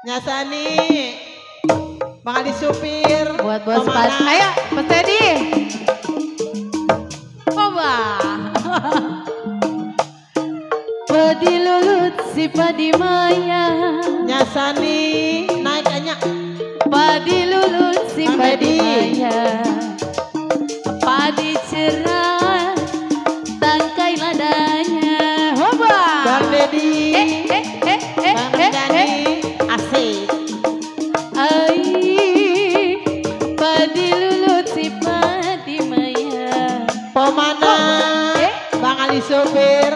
Nyasani, Bang Ali supir. Buat bos pas. Ayo, Mas Teddy. Coba. Padi lulut si padi maya. Nyasani, naik aja. Padi lulut si padi maya. Padi cerah, tangkai ladanya. Coba. Bang Dedi. Bang Dani. Asik. Ai, padi lulut si padi maya. Pemana, Bang Ali supir.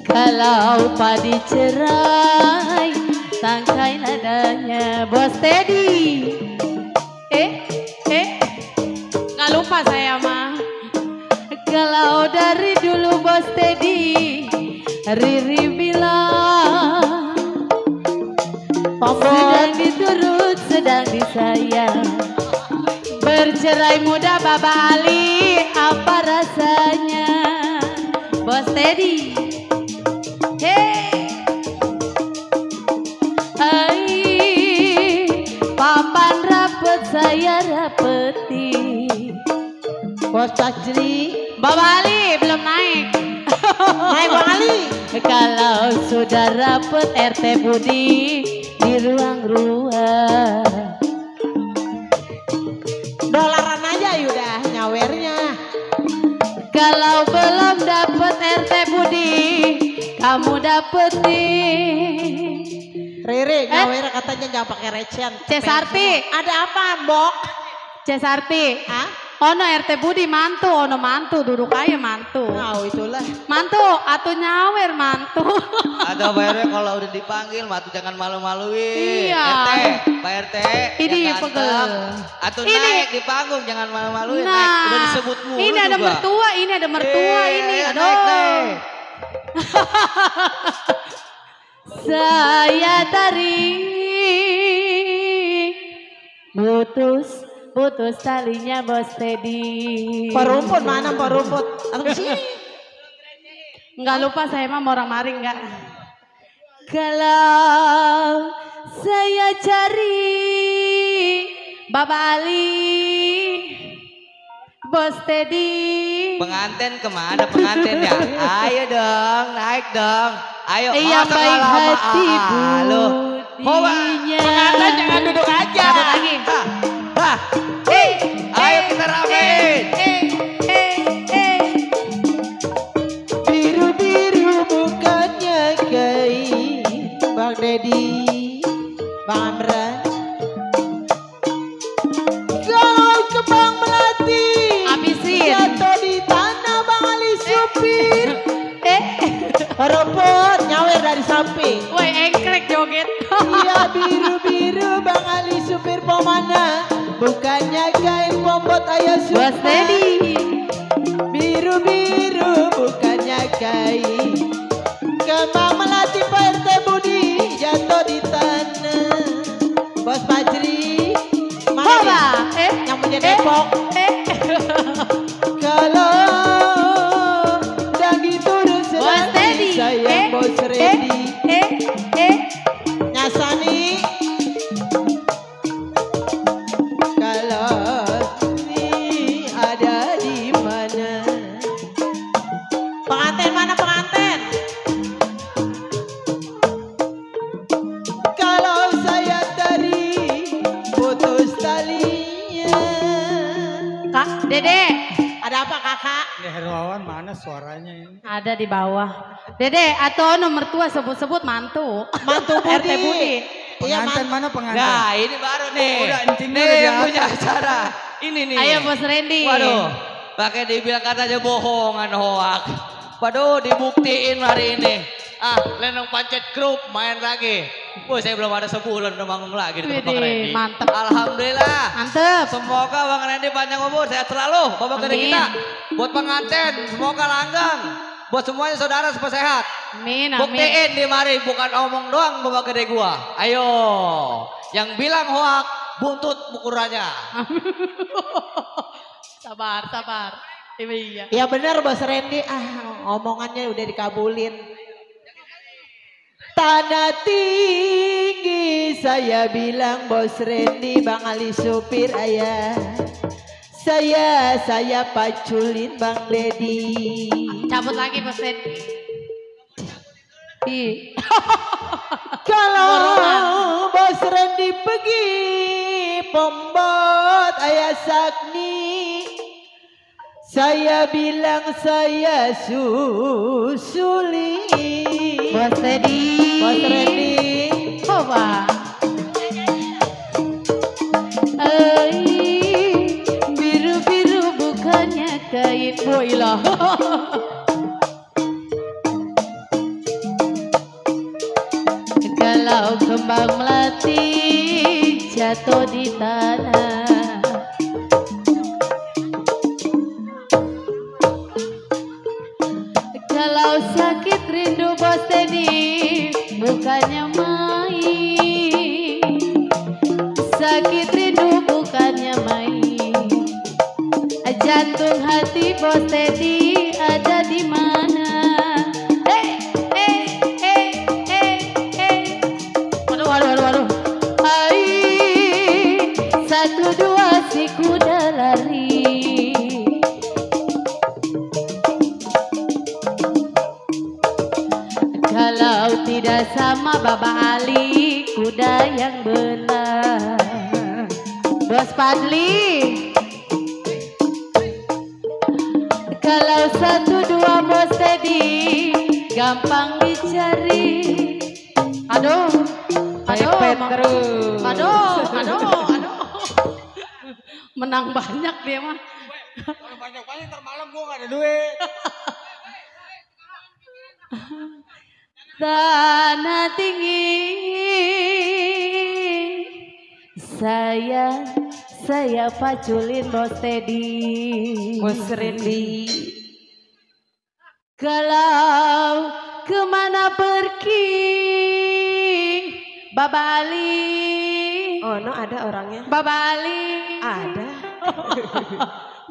Kalau padi cerai, tangkai nadanya Bos Teddy. Nggak lupa saya mah. Kalau dari dulu Bos Teddy, Riri bilang sedang diturut, sedang disayang. Bercerai muda Baba Ali, apa rasanya Bos Teddy? Papan rapet saya rapeti. Bos Fajri. Baba Ali belum naik. Naik Bang Ali. Kalau sudah rapet RT Budi di ruang-ruang. Dolaran aja udah nyawernya. Kalau belum dapet RT Budi, kamu dapetin. Riri nyawer katanya jangan pakai recehan. Cesarti. Ada apa, Mbok? Cesarti. Hah? Ono RT Budi mantu, ono mantu, duduk aja mantu. Nah, itulah. Mantu, atau nyawer mantu. Ada bayarnya kalau udah dipanggil, matu jangan malu-maluin. Iya. RT, Pak RT. Ini yang pegel. ganteng. Atau Ini. naik di panggung, jangan malu-maluin. Nah, naik, udah disebut mulu ini ada juga. mertua, ini ada mertua ini. Ayo, Aduh. naik, naik. Saya tarik, putus talinya Bos Teddy. Pak Rumput mana Pak Rumput? Atau sini? Nggak lupa saya mah orang maring nggak. Kalau saya cari Baba Ali, Bos Teddy. Pengantin kemana pengantin ya? Ayo dong, naik dong. Ayo, Iya masa baik lama, hati lu. budinya. Pengantin jangan duduk aja. Cabut lagi. Hah, ayo kita ramein. Biru-biru bukannya kain. Bang Dedi, Bang Amran. Kalau ke Bang Melati, Habisin. jatuh di tanah Bang Ali supir. Rumput nyawer dari samping. Woi engkrek joget. Iya biru-biru Bang Ali supir pemana. Bukannya kain pompot ayah supir. Bos Teddy. Biru-biru bukannya kain. Kembang melati Pak RT Budi jatuh di tanah. Bos Fajri mana Coba. nih? Yang punya Depok. Kalau udah gitu udah Bos sedang Teddy. sayang Bos Redi. Nyasani. Kalau ini ada di mana? Pengantin mana pengantin? Kalau saya tadi putus talinya. Kak, Dede. Ada apa kakak? Ini Herwawan mana suaranya ini? Ada di bawah. Dede, atau nomor tua sebut-sebut mantu. Mantu Budi. RT Budi. Iya Pengantin mantu. mana pengantin? Nah, ini baru nih. Udah, encingnya nih udah yang di punya acara. Ini nih. Ayo Bos Randy. Waduh, pakai dibilang katanya bohongan hoak. Waduh, dibuktiin hari ini. Lenong Pancet Group main lagi. Wah, saya belum ada sebulan udah manggung lagi di tempat Bang Widih, Randy. mantep. Alhamdulillah. Mantep. Semoga Bang Randy panjang umur, sehat selalu. Bapak gede Amin. kita. Buat pengantin, semoga langgeng. Buat semuanya saudara semua sehat. Amin, amin. Buktiin di mari, bukan omong doang bapak gede gua. Ayo, yang bilang hoak, buntut ukurannya. Sabar, sabar. Iya. Ya benar Bos Randy, omongannya udah dikabulin. Tanah tinggi saya bilang Bos Randy, Bang Ali supir ayah. Saya paculin Bang Dedi. Cabut lagi Bos Randy. Kalau Bos Randy pergi Pombot ayah Sakni, saya bilang saya susuli. Bos Randy. Bos Randy. Coba. Biru-biru bukannya kain. Boilah. Kalau kembang melati jatuh di tanah, kalau sakit rindu Bos Teddy bukannya main, sakit rindu bukannya main. Jantung hati Bos Teddy ada di mana? Waduh. Hai, 1, 2 si kuda lari. Kalau tidak sama Baba Ali, kuda yang benar. Bos Padli. Kalau 1, 2 Bos Teddy gampang dicari. Aduh, terus. aduh. Menang banyak dia mah. Kalau banyak-banyak ntar malam gua gak ada duit. Tanah tinggi, saya paculin Bos Teddy. Bos Randy. Kalau kemana pergi Baba Ali? Oh no, ada orangnya. Baba Ali. Ada.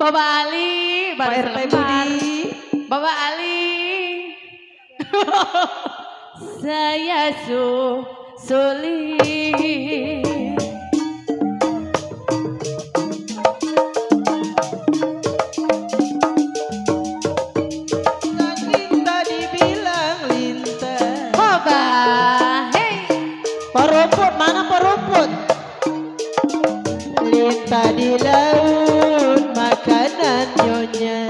Baba Ali. Pak RT Budi. Baba Ali. Saya sulit. Linta dibilang Linta. Coba, hey. Perumput, mana perumput? Linta di laut makanan nyonya.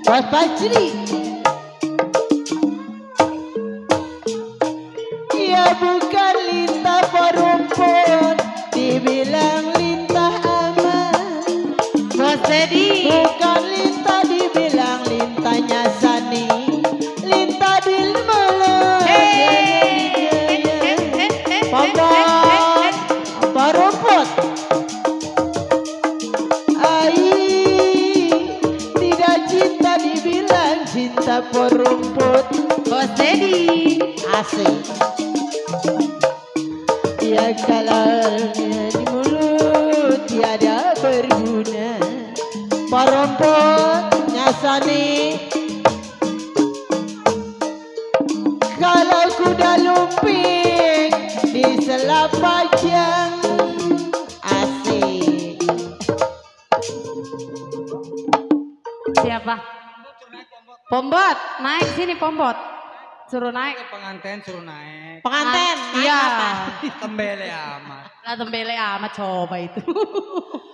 Bos Fajri. Ya bukan Linta perumput, dibilang Linta aman. Bos Teddy. Bukan Linta dibilang Lintanya Sani. Linta di mulut. Pombot, perumput. Tidak cinta dibilang cinta perumput. Bos Teddy. Asik. Ya kalalnya di mulut tiada berguna. Perumputnya Sani. Kalau kuda lumping di selapajang. Asik. Siapa? Pombot, naik sini Pombot. Suruh naik. Pengantin suruh naik. Pengantin, naik Iya. apa? Tembele amat. Lah tembele amat coba itu.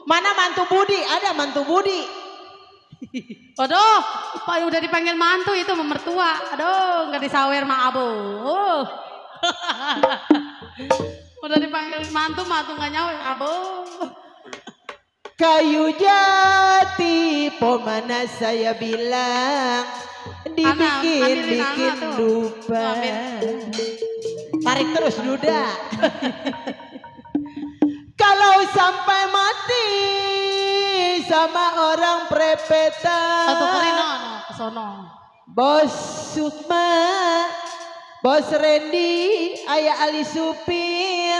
Mana mantu Budi? Ada mantu Budi. Aduh, Pak udah dipanggil mantu itu mertua. Aduh, nggak disawer ma abu. Udah dipanggil mantu nggak nyawer abu. Kayu jati, pemana saya bilang dibikin Ana tuh. lupa. Tuh, ambil. Tarik terus duda. Kalau sampai mati sama orang prepetan. Satu kali no, ke sono. Bos Sukma, Bos Randy, Ayah Ali supir.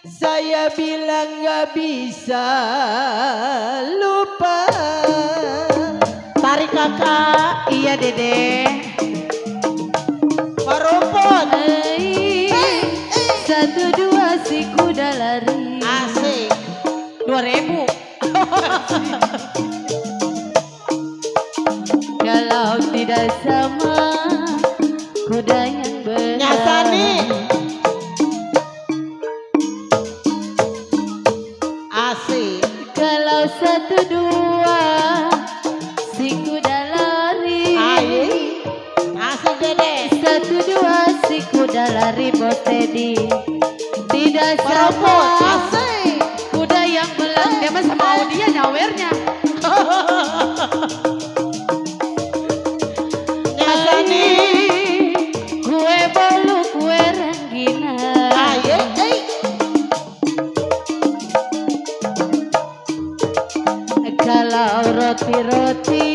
Saya bilang gak bisa lupa. Tarik kakak, iya dede. Perumput. kuda yang Nyasani. Asik. Kalau 1, 2 si kuda lari. Ayo. Asik Dede. 1, 2 si kuda lari Bos Teddy. Tidak Perempuan. sama Asik. kuda yang belang. Dia mah sama Audia nyawernya. Nyasani. Kue bolu kue ranggina. Ayo. Kalau roti-roti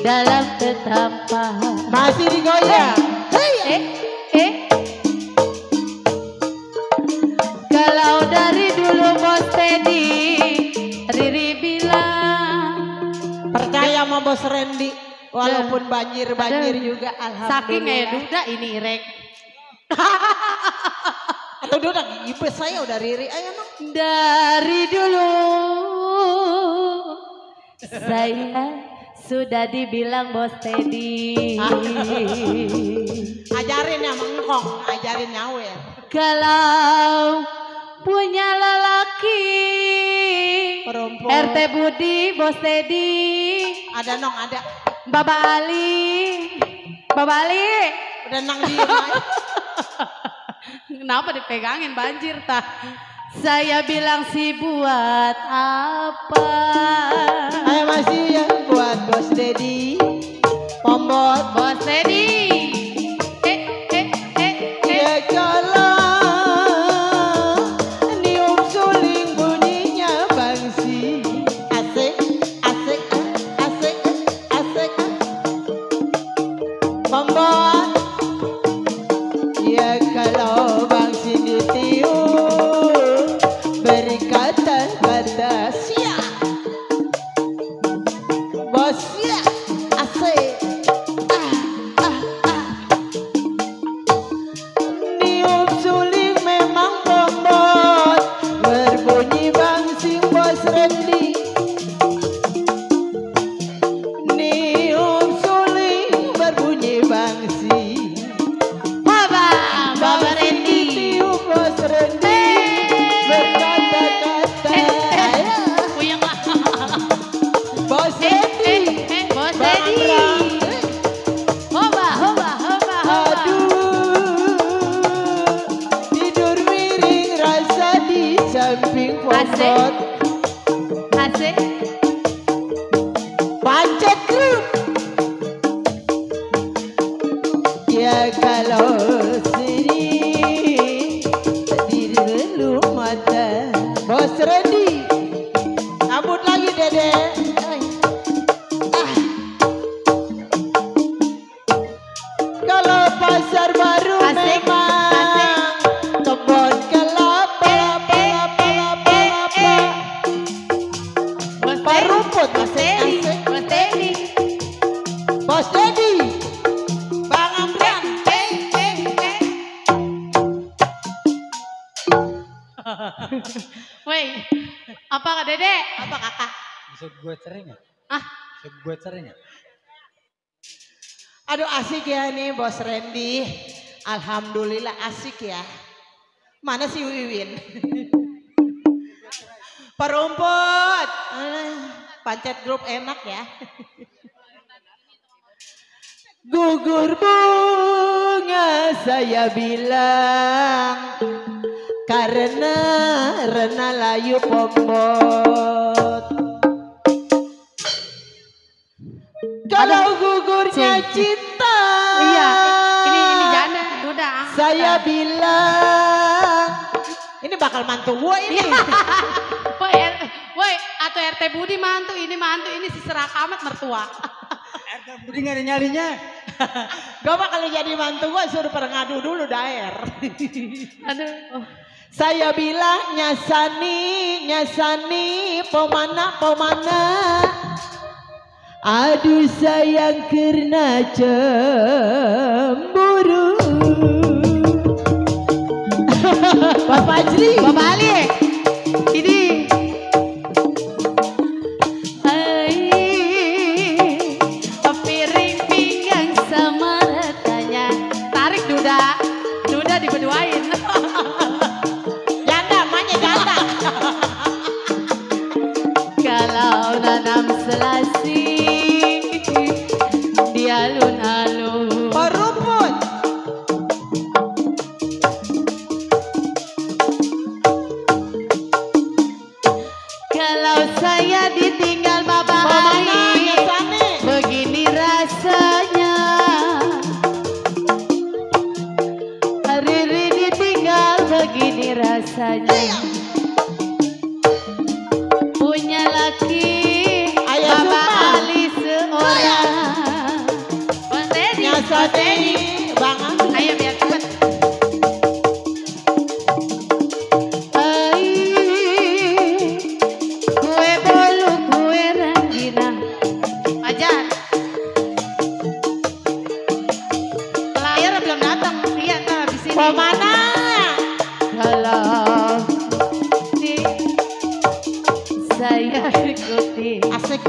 dalam tetampah. Masih digoyang. Kalau dari dulu Bos Teddy, Riri bilang Percaya sama Bos Randy. Walaupun banjir-banjir Aduh. juga saking ya alhamdulillah. duda ini Irek. Atau dia udah gibes saya udah Riri. Ayo Nong. Dari dulu saya sudah dibilang Bos Teddy. Ajarin ya mengkong, ajarin nyawer. Kalau punya lelaki Perempuan. RT Budi, Bos Teddy, Ada Nong, ada. Baba Ali, Baba Ali. Udah Nang diem aja. Kenapa dipegangin banjir tah? Saya bilang sih buat apa? Ayo masih ya buat Bos Dedi. Pombot. Bos Teddy. Ya kalau niup suling bunyinya bangsi. Asik, asik, asik, asik. Pombot. Ya kalau bangsi ditiup berkata-kata siap. Bos siap. Asik. Niup suling memang bombot, berbunyi bangsing Bos Randy. Niup suling berbunyi bangsing, Baba, Baba bangsing Randy. ditiup Bos Randy berkata-kata. Ayo, Puyeng lah. Bos Randy. Bos Bang Teddy. Rang. Hoba, hoba, hoba, hoba. Aduh, tidur miring rasa di samping pompot. Asik. Pancet grup. Ya kalau sering diri mata. Bos Randy, sambut lagi Dede. Kalau pasar baru Asik, memang kebun kelapa, lapa, lapa, lapa. Bos Pak rumput, Bos Teddy. asik. Bos Teddy. Bos Dedi, Bang Amran. Woi, apa Kak Dede? Apa kakak? Bisa gue sering ya? Ah, Bisa gue sering ya? Aduh asik ya nih Bos Randy. Alhamdulillah asik ya. Mana si Wiwin? Perumput. Pancet grup enak ya. Gugur bunga saya bilang karena rena layu pombot. Kalau gugurnya cinta, iya. Ini janda, duda. saya bilang ini bakal mantu gua ini. Woi, atau RT Budi mantu, ini si serak amat mertua. Budi gak ada nyarinya. Gak bakal jadi mantu gua suruh perengadu dulu daer. Aduh. Saya bilang nyasani, nyasani, pomana, pomana. Aduh sayang karena cemburu. Bapak Ajri. Bapak Ali. Ini. Hai, piring pinggang sama ratanya. asing di alun-alun. Peruput. Kalau saya ditinggal Bapak Pemana Hari, nyesane. begini rasanya. Riri ditinggal begini rasanya. Punya laki Ayah Bapak sumpah. Ali seorang. Bang Dedi, Nyasa Dedi. Bang Andi. ayo biar cepet. Ai, kue bolu kue ranginang. Ajar. Layar belum datang. Iya, ntar habis ini. Pemana. Kalau di saya ikuti. Asik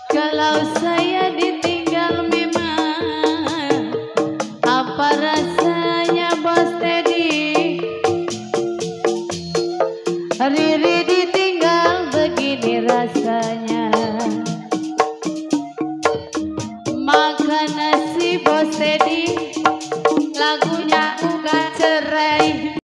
Kalau saya ditinggal memang apa rasanya Bos Teddy? Riri